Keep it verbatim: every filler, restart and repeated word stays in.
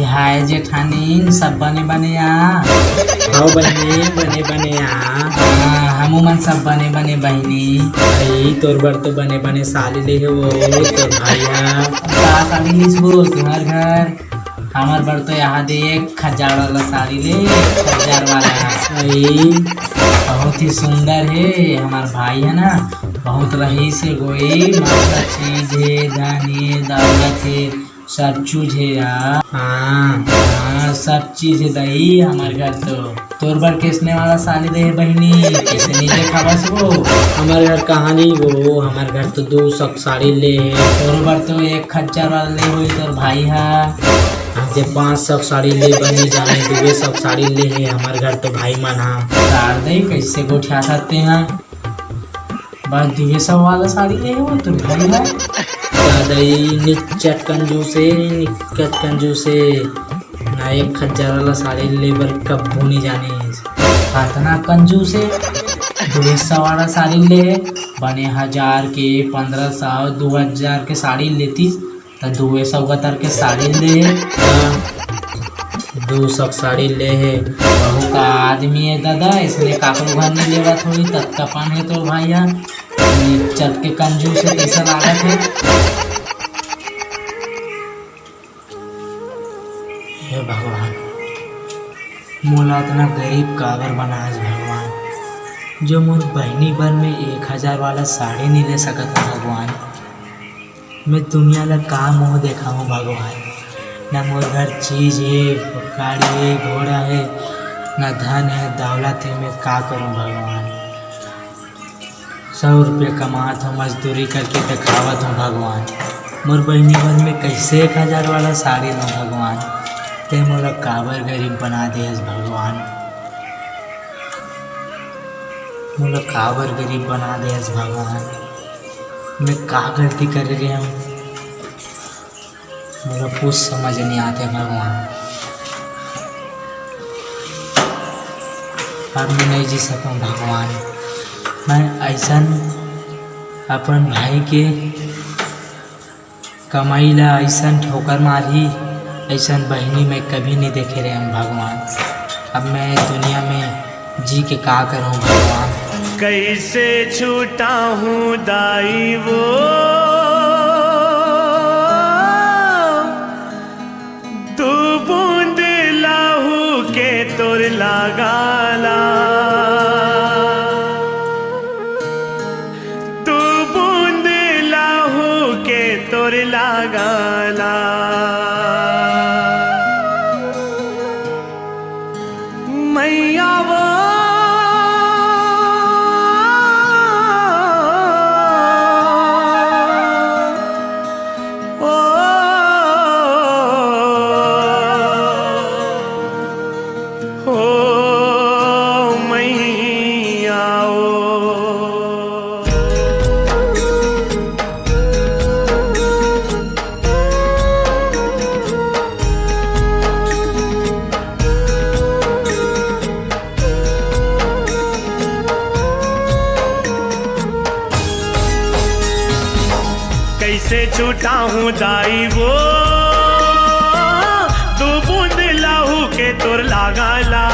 हाय जेठानी, सब बने बने आ? हव बहिनी, बने बने आ। हाँ, हमू मन सब बने बने बहिनी। भाई, तोर बर तो बने बने साड़ी ले हे वो, तोर भाई हा। का साड़ी लिस वो तुम्हार घर? हमर बर तो यहाँ दे एक हजार वाला साड़ी ले, एक हजार वाला। भाई, बहुत ही सुंदर हे, हमार भाई है ना, बहुत रईस हे गोई, मस्त चीज हे, धन हे, दौलत हे, सब चीज हे यार। हाँ, हाँ, सब चीज हे दाई, हमार घर तो। तोर बर कैसने वाला साड़ी दे हे बहिनी, कैसे नहीं देखावस वो? हमार घर कहाँ ली वो, हमार घर तो दो सौ साड़ी ले हे। तोर बर तो एक हजार वाला ले होई तोर भाई हा। हमसे पाँच सौ साड़ी ले बनी जाने, दुए सौ साड़ी ले हे हमार घर तो भाई मन हा। तार दई कैसे गोठिया सकते हैं? बस दुए सौ वाला साड़ी ले हो तो भाई भाई। दादाई निच्चट कंजूस हे, निच्चट कंजूस हे। ना एक हजार वाला साड़ी ले बर कब्बो नहीं जाने। इतना कंजूस हे, दुए सौ वाला साड़ी ले, बने हजार के, पन्द्रह सौ, दो हजार के साड़ी लेतीस, त दुए सौ का तर के साड़ी ले हे। हाँ, दो सौ के साड़ी ले हे। बहू का आदमी हे दादा, इसने काकरो घर नहीं लेवा थोड़ी, ततका पान हे तोर भाई हा। निच्चट के कंजूस हे, कैसा लागत हे? हे भगवान, मोला इतना गरीब काबर बनास भगवान, जो मोर बहिनी बर में एक हजार वाला साड़ी नहीं ले सकत हूँ भगवान। मैं दुनिया ला का मुँह देखाऊँ भगवान? ना मोर घर चीज हे, गाड़ी हे, घोड़ा हे, ना धन हे, दौलत हे, मैं का करूँ भगवान? सौ रुपया कमात हूँ, मजदूरी करके देखावत हूँ भगवान। मोर बहिनी बर में कैसे एक हजार वाला साड़ी लूँ भगवान? ते मोला काबर गरीब बना दे हस भगवान? मोला काबर गरीब बना दे हस भगवान? मैं का गलती करे रहे हूँ? मोला कुछ समझ नहीं आते भगवान। अब मैं नहीं जी सकूँ भगवान। मैं ऐसन अपन भाई के कमाई ला ऐसन ठोकर मारही, ऐसन बहिनी मैं कभी नहीं देखे रहे हूँ भगवान। अब मैं दुनिया में जी के का करूँ भगवान? कैसे छूटा हूँ दाई वो दू बूंद लहू के तोर लगाला, दू बूंद लहू के तोर लगाला। मैया वो ओ, ओ मैया ओ। कैसे छूटा हूँ दाई वो दू बूंद लहू के तोर लगाला।